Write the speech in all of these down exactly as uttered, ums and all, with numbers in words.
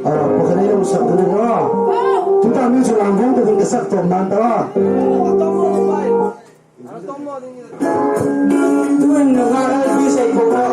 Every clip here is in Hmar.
Aw, pakhat ei lo sak ding a. Tuta mi chu lam vawng ta ding ka sak tawp nan ta. Tuin na nga ral mi sei ko ka.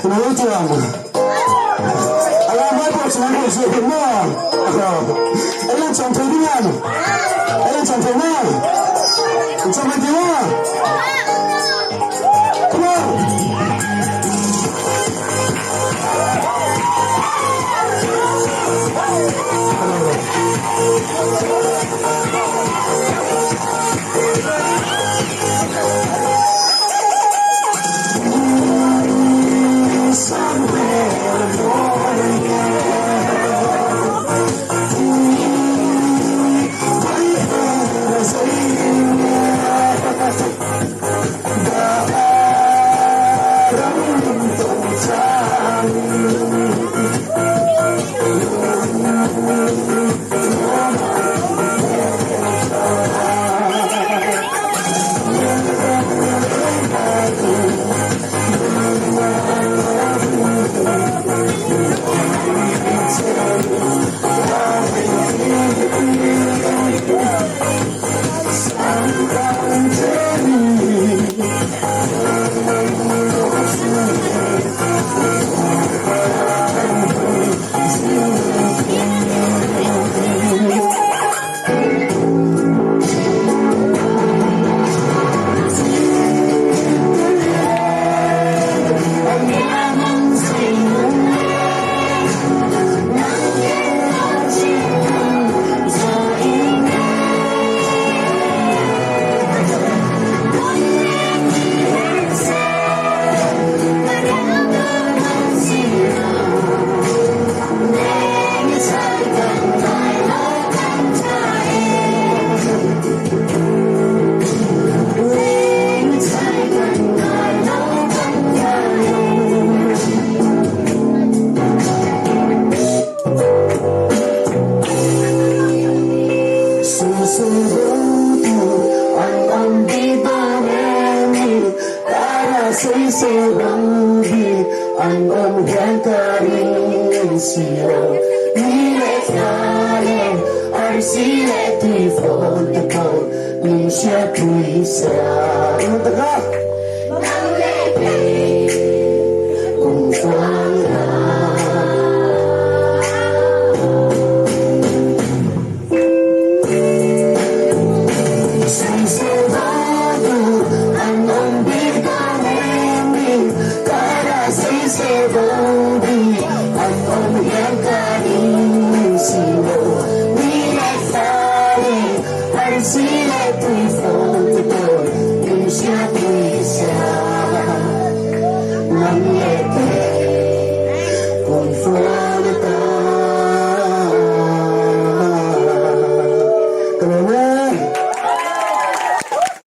Hello, Tiang. Alam mai po chuan ko se hin ma. Ela chang thei ding am? Ela chang thei ma. Chang thei ma. Come on.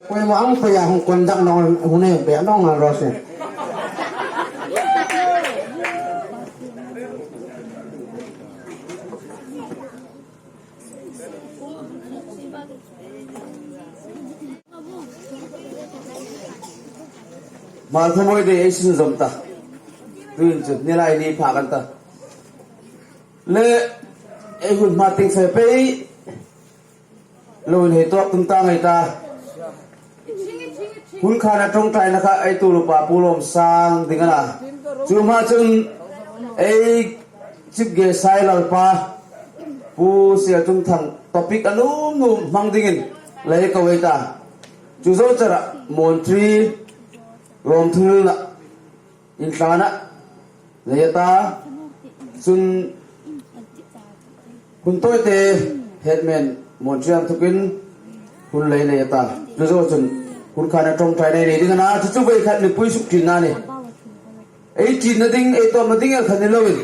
Poimaw ang pei a hung conduct naw hun nei be naw ngal ro se. Hmarkhawmawi Day ei sin zawm ta. Tuhin chu nilai ni pha kan ta. Le ei hun hma ting fe pei lo inhei tawk tum ta ngai ta. Hun khan a ṭawngṭaina kha ei tuor upa Pu Lawmsang ding a na. Chu hma chun ei Chief Guest hai Lalpa Pu Sialtumthang topic a nuom nuom hmang dingin lei ko ei ta. Chu zo chara Montri lawmthu hrilna inhlana nei a ta, chun hun tawite headman Montri an thukin hun lei nei a ta. Chu zo chun hun khana ṭawngṭaina nei ding a na, chu chu vei khat mipui suk ṭinna ni. Ei ṭinna ding, ei tawpna ding el khat ni loin.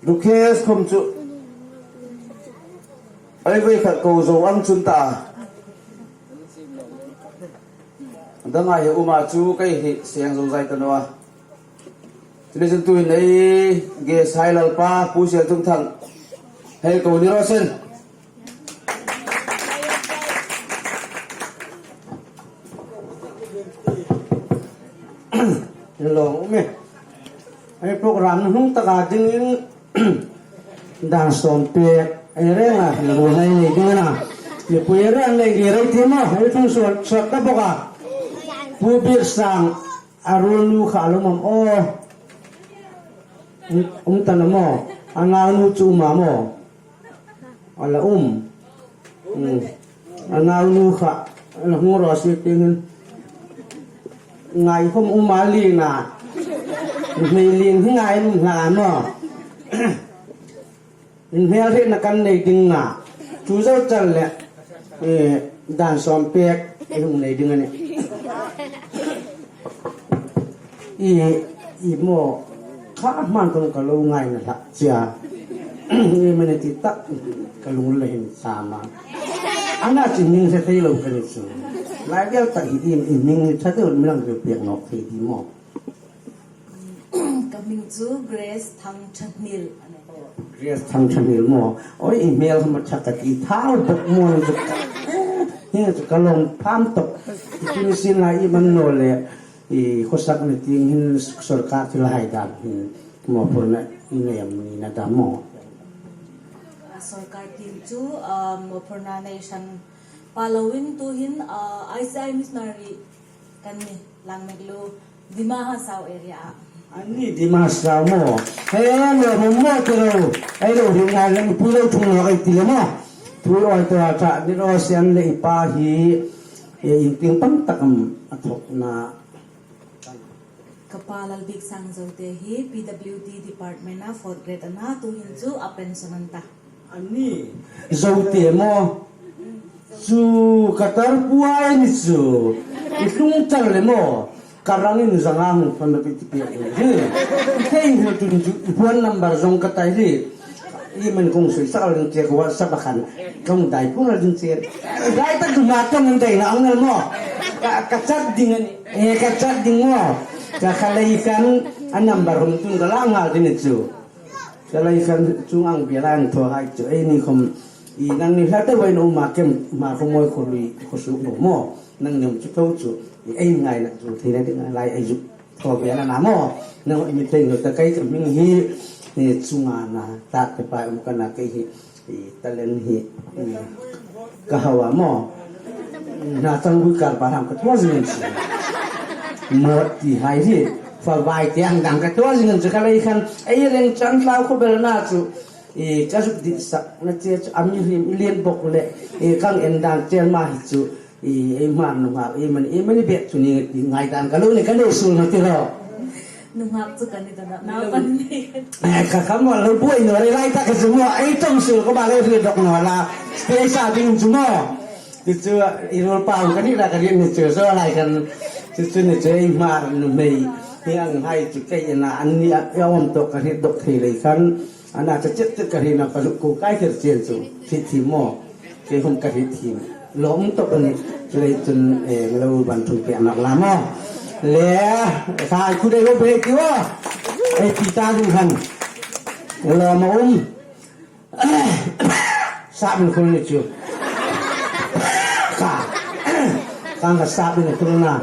Dukhês khawm chu ei vei khat ko zo ang chun ta. Danga hi uma chu kei hi seng zo zai ta naw a. Chu ni chun tuin ei guest hai Lalpa, Pu Sialtumthang hei ko ni raw se. Lawm um e. Ei program hnung taka dingin dan sawm pek ei renga ruolhai nei ding a na. Mipui ei reng nei ngei rei ti maw, ei ṭhung suol suol ta bawk a. Pu Birsang a ruolnu kha a lo um am aw? Um ta naw maw? A naunu chu um am aw? A la um. Hmm. A naunu kha a la hung raw se ti hin. Ngai khawm um a lien a. Hmei lien hi ngai um hlak a maw? Inhmel hrietna kan nei ding a. Chu zo char le, eh, dan sawm pek ei hung nei ding a nih. I, i maw, kha hman khawm ka lo ngaina hlak che a. I mani ti tak ka lung le hin sam a. Ana chu hming hre thei lo ka ni chu. Lai vel tak hi i, i hming hre thei lo mi lang chu pek nawk thei ti maw. Ka hming chu Grace Thangṭhahnil a nih. Grace Thangṭhahnil maw. Oi, i hmel khawm a ṭha ka ti thau bawk maw ni chu. Hi chu ka lawm pham tawp. I tu ni sin lai i man naw le. I khawsak ni tieng hin sawrkar thilhai dan hin mawphurna i nei am ni na dam maw? A sawrkar tieng chu, ah, mawphurna nei hran pha loin tuhin, ah, I C I missionary kan ni Langmeitei, Dima Hasao area a. An ni Dima Hasao maw. He lo maw maw te lo. Ei lo ring ngai lang pu lo thung lo ei ti le maw. Thui awi ta ta ni lo sian le i pa hi, e, in ting pang tak am a thawk na. Ka pa Lalbiksang Zote hi P W D department a fourth grade a na, tuhin chu a pension an ta. An ni, Zote maw. Chu ka tar puai ni chu. I tlung char le maw. Ka rangin zanga hung phone pe ti pe. Hi. Thei hmu tun chu i phone number zong ka tai hi. I man kong sui sa ring che ko WhatsApp a khan. Kong dai phone ring che. Dai ta tu ma tong dai na ang maw. Ka, ka chat ding a ni. E ka chat ding maw. Ka khalai khan a number hum tun ka la ngal ding chu. Ka lai khan chung ang bia lan thaw hai chu, ei ni khawm i nang ni hla ta vai no ma kem ma khaw mawi khaw lui khaw suk lo maw. Nang ni chu tho chu, i ei ngai na chu thei na ding lai ei zuk thaw bia na na maw. Nang mi thei no ta kai ka hming hi, e, chunga na ta te pa um ka na kai hi. I talent hi, mm, ka hau a maw. Na chang vui kar ba ham ka thaw zing an si. Mot ti hai hi. Fa vai ti ang dang ka thaw zing an si ka lai khan. Ei reng chan tlau khawbel na chu. I ka zuk dit sak na che chu a mi hrim i lien bawk le. I kang en dan chen ma hi chu. I, ei hmar nunghak, ei man, ei man i bet chu ni, i ngai dan ka lo ni ka lo sul na ti lo. Nunghak chu ka ni ta na, naupan ni. Eh, ka kham lo buai naw rei lai ta ka chu maw, ei tong sul ka ba lo ri dok naw la. Space a ding chu maw. Ti chu i ruol pa ka ni ra ka ri ni chu zo lai kan. Ti chu ni chu ei hmar nuhmei. Hi ang hai chu kei na an ni a, a om to ka ri dok thei lei kan. Ana cha chet chet ka ri na ka lu ko kai kher chen chu. Thi thi maw. Kei hum ka ri thi. Lawm tawp a ni. Chu lei chun, eh, lo ban thung pe anak la maw. Le, ka ai khu dei lo pe ti wa. Ei pi ta ding han. Lawm a um. Sa min khul ni chu. Ka. Ka ka sa min khul na.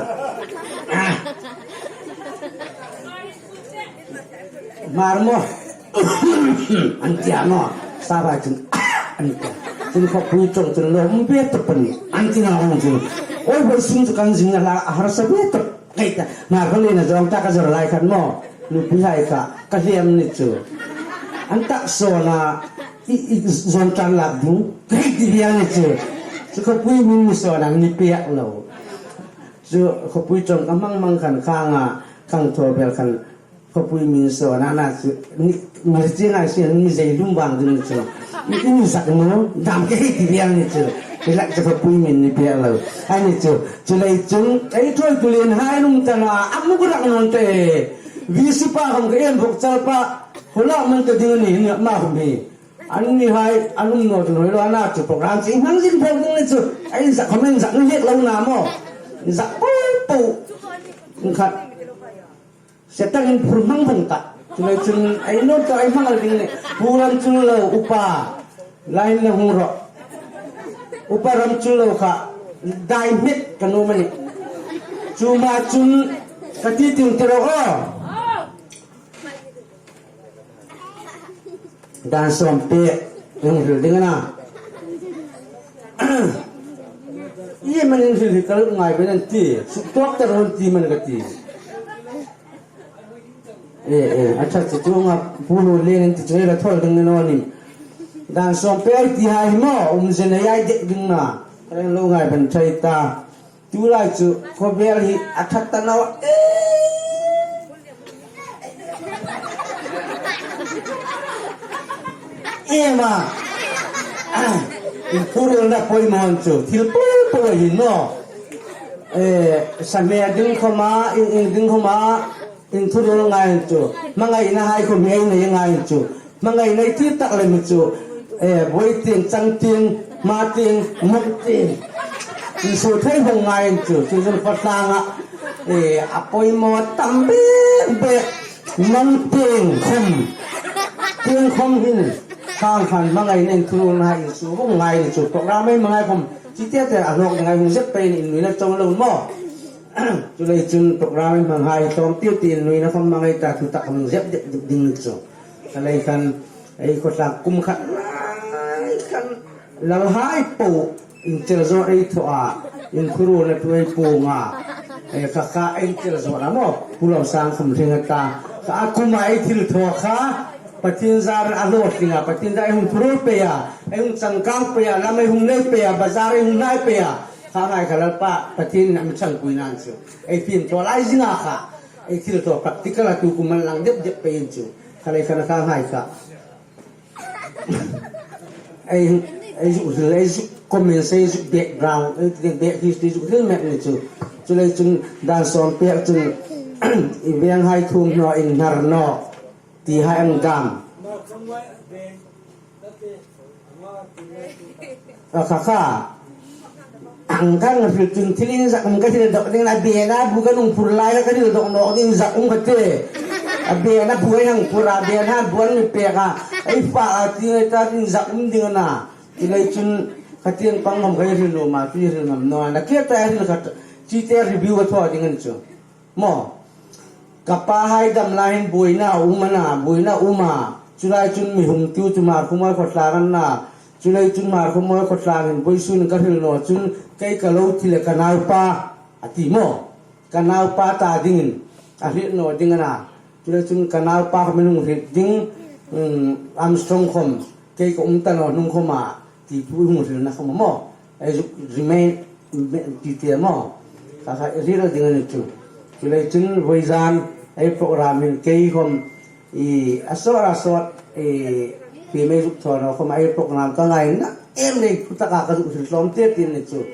Hmar maw. An tia maw. Sa ba chun. An tia. Chun khawpui chawng chun lawm ve tawp a ni. An ti na hawng chun. Oi, voi sung chu kan zing a la a harsa ve tawp. Kei ta. Hmar khawlina zawng ta ka zawr lai khan maw. Nupi hai ka. Ka hliam ni chu. An tak sawn a. I, i, zon tan lak ding. Ka hei ti vial ni chu. Chu khawpui min mi sawn an mi pek lo. Chu khawpui ṭawng ka hmang hmang khan khang a, khang thaw vel khan khawpui min sawn a na chu. Ni, mi chi ngai si mi zei lum vang ding chu. I, i mi zak no, dam ka hei ti vial ni chu. Ni lak chu khawpui min ni pek lo. A ni chu. Chu lei chun, ei thaw tu lien hai lum ta na, a mu ka rak non te. Vi si pa khom ka en bok chal pa. Hola man ta ding ni, ni ma khom hi. An ni hai, an um naw chu hnoi lo, a na chu program chu i hmang zin phawt ding ni chu. Ei zak comment zak ni hek lo na maw. Zak po po. Khat. Setang in phur hmang hmang ta. Chu lei chun ei naw chu ei hmang ding ni. Pu Ramchunlo upa. Line la hung ro. Upa Ramchunlo kha. Dai hmet ka nuom a nih. Chu ma chun ka ti ting ti ro aw. Dan Sawmpek, in hril ding a na. Iem an in hril hi ka lo ngai ben an ti, suk tuok ta ro an ti man ka ti. E, e, a ṭha chu chu nga pu lo len an ti chu la thawl ding ni naw ni. Dan Sawmpek ti hai maw, um zen a yai dek ding na. Ka lo ngai ben thei ta. Tulai chu khawvel hi a ṭha ta naw. Ema. Inthuruolna poimaw chu thil popo hi naw. E, sa hme ding khoma, in, in ding khoma, inthuruol ngai chu. Hmangaina hai khom hi ei nei ngai chu. Hmangaina ei tir tak lem chu, e, buoi tieng, chang tieng, hma tieng, mawng tieng. Insuo thei hmang ngai chu, chu chu khawtlanga, e, a poimaw tam bek bek, mawng tieng khom, tieng khom hin, khang khan hmangaina inthuruolna insuo hmang ngai chu, program ei hmangai khom, chi te te a hnawk ngai hung zet pei in nuina chang lo maw. Chu lei chun program ei hmanghai tlawm tiu ti in nuina khom hmangai ta thu tak hmang zep dek dek ding chu. Ka lei khan, ei khawtlang kum khat lai khan, lalhai po, inchel zawt ei thaw a, inthuruolna thu ei puong a, e, ka ka inchel zawt a maw, Pu Lawmsang khom hring a ta, ka a kum a ei thil thaw kha, Pathien zar a lo hring a, Pathien zar ei hung thuruol pei a, ei hung changkang pei a, lam ei hung nei pei a, bazar ei hung hnai pei a, kha ngai kha Lalpa, Pathien in a mi changpui nan chu, ei fim thaw lai zing a kha, ei thil thaw practical a tu kum an lang dep dep pei in chu, ka lei khan a kha ngai kha. Ei, ei zuk hril, ei zuk comments, ei zuk background, ei back history zuk hril mek ni chu. Chu lei chun Dan Sawmpek chun, i veng hai thum naw, in hnar naw, ti hai ang dam. A kha kha. Ang kan hril chun thil inzak um ka hril dawk ding a, bena bu kan hung phur lai ka hril dawk nawk ding, inzak um ka ti. A bena bu ei hang phur a, bena bu an mi pek a, ei fa a ti ngai ta, inzak um ding a na. Chu lei chun ka tieng pang hom ka hril nuom a, chu hril ngam naw a, na kia ta hril khat, chi te review a thaw ding a ni chu. Maw. Ka pa hai dam lai hin buoina a um a na, buoina a um a. Chu lai chun mi hung tiu chu Hmarkhawmawi khawtlang an na. Chu lai chun Hmarkhawmawi khawtlang hin vawisun ka hril naw chun kei ka lo thi le ka naupa a ti maw. Ka naupa ta dingin a hril naw ding a na. Chu lai chun ka naupa khom hung hril ding, um, Armstrong khom. Kei ka um ta naw hnung khoma, ti pu hung hrilna khoma maw. Ei zuk remain, ti ti maw. Ka kha hril ding a ni chu. Chu lei chun vawizan, ei program hin kei khom, i, a sawt, a sawt, i, pi mei zuk thaw naw khoma, ei program ka ngaina, em lei, khu taka ka zuk hril tlawm te ti ni chu.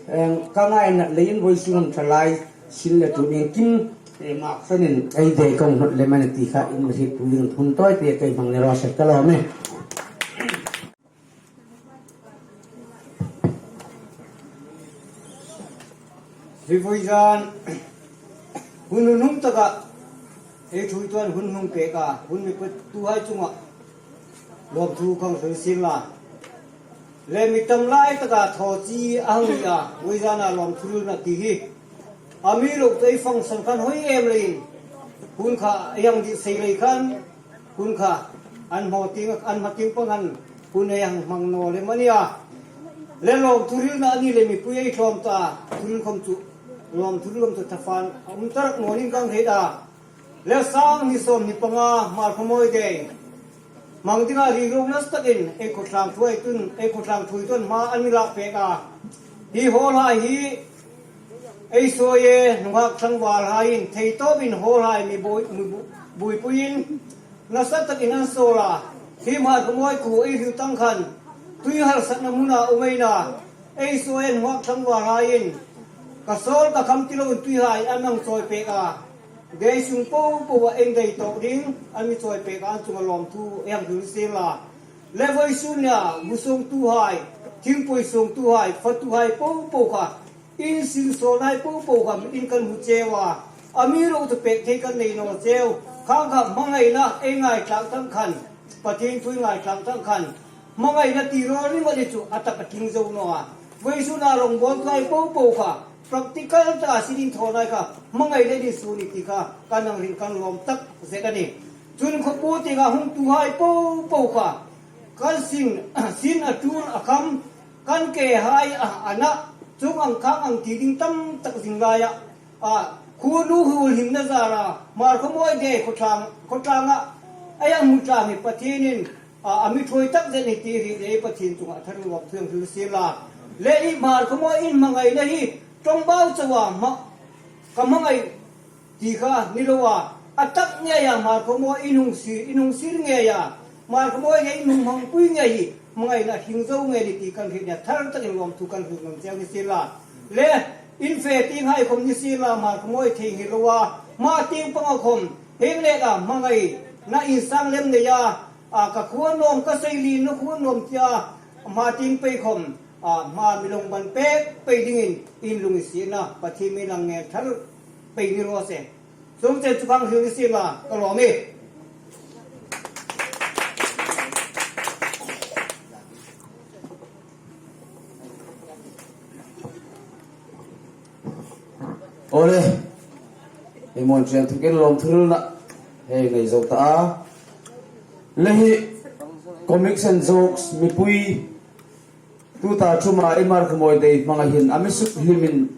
Em, ka ngaina leiin vawisun thalai, sin le tun iengkim, e, mak sanin, ei dei kong hnawt lem a ni ti kha, in hriet pu ding hun tawi te kei hmang ni raw se ka lawm e. Hi vawizan, hun hnuhnung taka, ei thuoituan hun hung pek a, hun mi pawituhai chunga, lawmthu kan hril sien la. Le mi tam lai taka thaw chi a hang ni a, vawizana lawmthu hrilna ti hi. A mi lo tei function khan hoi em leiin. Hun kha a hang di sei lei khan. Hun kha an hmaw tieng, an hma tieng pang han. Hun a hang hmang naw lem a nia. Le lawmthu hrilna a ni le mipui ei tlawm ta. Thu hril khom chu. Lawmthu hril khom chu thafan. A um ta rak naw ning kan hriet a. Le sang hni sawmhni panga Hmarkhawmawi Day. hmang dinga ri ro nasa takin ei khawtlang thuoitu, ei khawtlang thuoitu hma an mi lak pek a. Hi hall hai hi ei sawi e, nunghak tlangvalhaiin thei tawpin hall hai mi bui, mi bu-, buoipuiin nasa takin an sawl a. Hi Hmarkhawmawi khuo ei hril tang khan tui harsatna hmuna um ei na. Ei sawi e, nunghak tlangvalhaiin ka sawl ka kham ti loin tuihai an hang chawi pek a. Gei sung po po a ei dai tawk ding an mi chawi pek a, an chunga lawmthu ei hang hril sien la. Le vawisun nia, bu sungtuhai, thingpui sungtuhai, fatuhai po po kha, in sin sawnhai po po kha, in kan hmu cheu a. Amiruokchu pek thei kan nei naw cheu. Khang kha hmangaina ei ngaithlak tang khan, Pathien thu ei ngaithlak tang khan, hmangaina ti rawl ringawt hi chu a tak a tling zo naw a. Vawisuna rawngbawltuhai po po kha, practical taka sin inthawnnahai kha hmangaina ei sun a ni ti kha kan hang hril, kan lawm tak zet a nih. Chun khawpui tienga hungtuhai po po kha, kan sin, sin a tul a kham, kan kehai a, a na, chung ang khang ang ti ding tam tak zing laia, a, khuo nu hul hlimna zara, Hmarkhawmawi Day khawtlang, khawtlanga, ei hang hmu tlang hi Pathienin, a, a mi thuoi tak zet a ni ti hi ei Pathien chunga thar lawmthu ei hang hril sien la. Le hi Hmarkhawmawi in hmangaina hi, ṭawngbau chauha hma, ka hmangai ti kha ni lo a, a tak ngeia Hmarkhawmawi in hung sir, in hung sir ngeia, Hmarkhawmawi ngei in hung hmangpui ngei hi, hmangaina hring zo ngei a ni ti kan hriet nia, thar takin lawmthu kan hril ngam cheu ni sien la. Le, in fe tienghai khawm ni sien la, Hmarkhawmawi thei hi lo a, hma tieng panga khawm, hieng leka hmangaina insang lem neia, a, ka khuo nuom, ka sei lien na khuo nuom tia, hma tieng pei khawm, a, hma mi lawm ban pek pei dingin, in lunginsietna, Pathien mi lang ngen thar pei ni raw se. Chuong chen chu kan hril ni sien la, ka lawm e. Awle, ei Hmarkhawmawi thukin lawmthu hrilna hei nei zo ta a. Le hi, comics and jokes, mipui, tuta ṭuma ei Hmarkhawmawi Day hmanga hin a mi suk hlimin,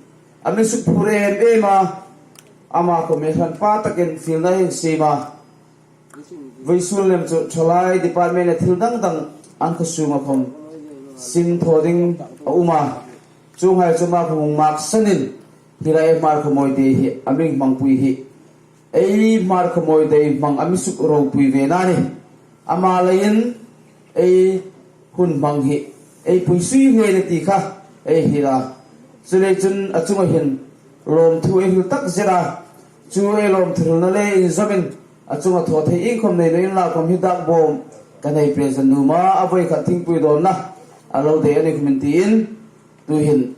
a mi suk phur em em a, ama khawm hi hranpa takin fielna hin siem a. Vawisun lem chu ṭhalai department le thil dang dang an khuo sunga khawm sin thaw ding a um a. Chuonghai chu ama khawm hung maksanin hi lai Hmarkhawmawi Day hi a mi hmangpui hi ei Hmarkhawmawi Day hmang a mi suk ropui ve a nih. Ama leiin ei hun hmang hi ei puisui hle a nih ti kha ei hril a. Chuleiin chun a chunga hin lawmthu ei hril tak zet a. Chu ei lawmthu hrilna le inzawmin a chunga thaw thei iengkhawm nei naw inla khawm hi dak bawm kan hei present nuom a, a voi khat thingpui dawnna a lo dai a ni khawmin tiin tuhin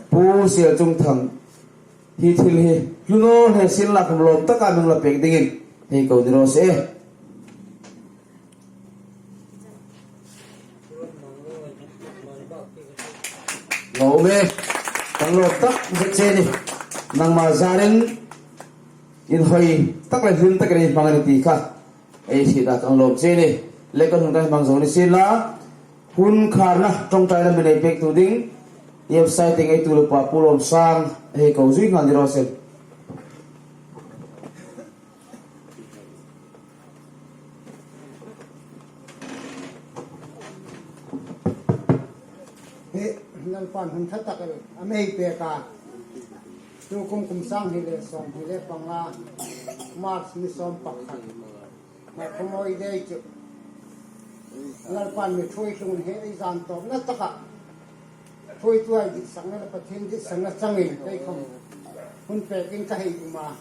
Pu Sielchungthang hi thil hi hlu naw hle sien la khawm lawm taka mi hung la pek dingin hei ko ni raw se. Lawm e, kan lawm tak zet che a nih. Nangma zarin inhawi tak le hlim takin ei hmang a nih ti kha ei hriet a, kan lawm che a nih. Le kan hun kan hmang zo ni sien la, hun kharna ṭawngṭaina mi nei pektu ding, website tieng ei tu le pa Pu Lawmsang hei ko zui nghal ni raw se. Hi Lalpan hun ṭha tak a mi pek a. Tukum kum sang hni le sawmhni le panga, March ni sawm pakhat, Hmarkhawmawi Day chu Lalpan mi thuoi tlung hi ei zan tawpna taka thuoituhai ditsakna le Pathien ditsakna changin ei khawm hun pekin ka hei um a.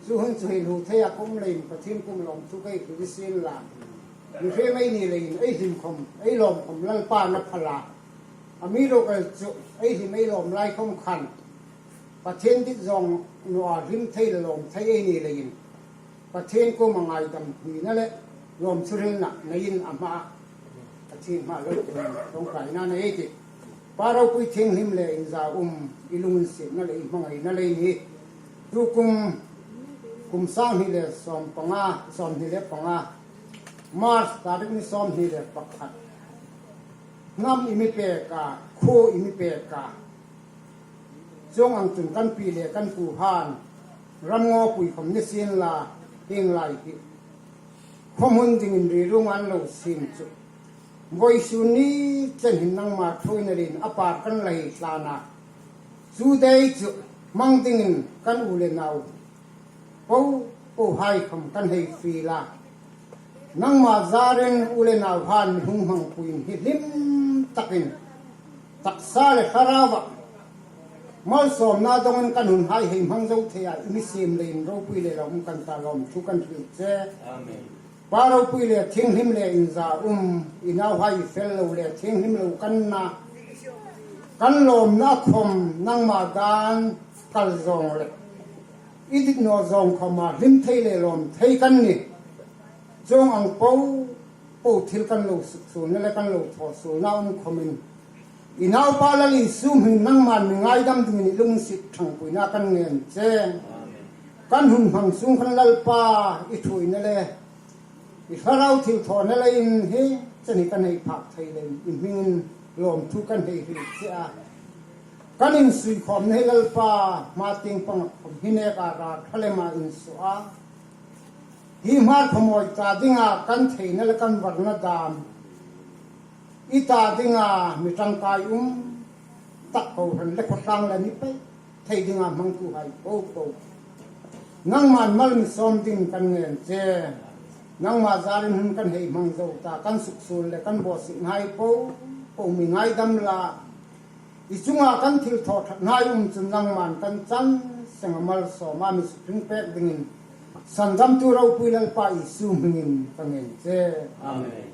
Chu hun chu hei hlu theia ka um leiin Pathien kuom lawmthu ka hei hril sien la. Mihriem ei ni leiin ei hlim khawm, ei lawm khawm Lalpan a phal a. Amiruokchu ei hlim ei lawm lai khawm khan Pathien dit zawng nawa hlim thei le lawm thei ei ni leiin Pathien kuoma ngaidam hmina le lawmthu hrilna neiin a hmaa Pathien hmaa lo ṭawngṭaina nei ei tih. Pa ropui thienghlim le inzaum, i lunginsietna le i hmangaina leiin hi tukum kum sang hni le sawm panga, sawmhni le panga, March tarik ni sawmhni le pakhat, hnam i mi pek a, khuo i mi pek a. Chuong ang chun kan pi le kan puhan ram ngawpui khawm ni sien la, hieng lai hi Khawm hun dingin ri rung an lo siem chu, vawisun ni chen hin nangma thuoina lien a par kan lei hlana, chu dei chu hmang dingin kan u le nau po po hai khawm kan hei fiel a. Nangma zarin u le nauhai mi hung hmangpuiin hi hlim takin taksa le thlarauva malsawmna dongin kan hun hai hei hmang zo thei a, i mi siem leiin ropui le lawm kan ta, lawmthu kan hril che. Amen. Pa ropui le thienghlim le inza um, i nauhai i fel lo le thienghlim lo kan na, kan lawmna khawm nangma dan kal zawng le i dit naw zawng khawma hlim thei le lawm thei kan nih. Chuong ang po po thil kan lo suksuolna le kan lo thawsuolna um khawmin, i naupa Lal Isu hmingin nangman mi ngaidam dingin i lunginsiet ṭhangpuina kan ngen che. Kan hun hmang sung khan Lalpa, i thuoina le i thlarau thilthawna leiin hi chen hi kan hei phak thei leiin i hmingin lawmthu kan hei hril che a. Kan insui khawmna hi Lalpa, hma tieng panga khawm hi neka ra ṭha lema insuo a. Hi hma khawmawi ta dinga kan theina le kan varna dam, i ta dinga mi ṭangkai um tak kohran le khawtlang le ni pei thei dinga hmangtuhai po po, nangman mal mi sawm ding kan ngen che. Nangma zarin hun kan hei hmang zo ta, kan suksuol le kan bawsietnahai po po mi ngaidam la. I chunga kan thilthawthatnahai um chun nangman kan chan senga malsawma mi sukring pek dingin, sandamtu ropui Lalpa Isu hmingin ka ngen che. Amen.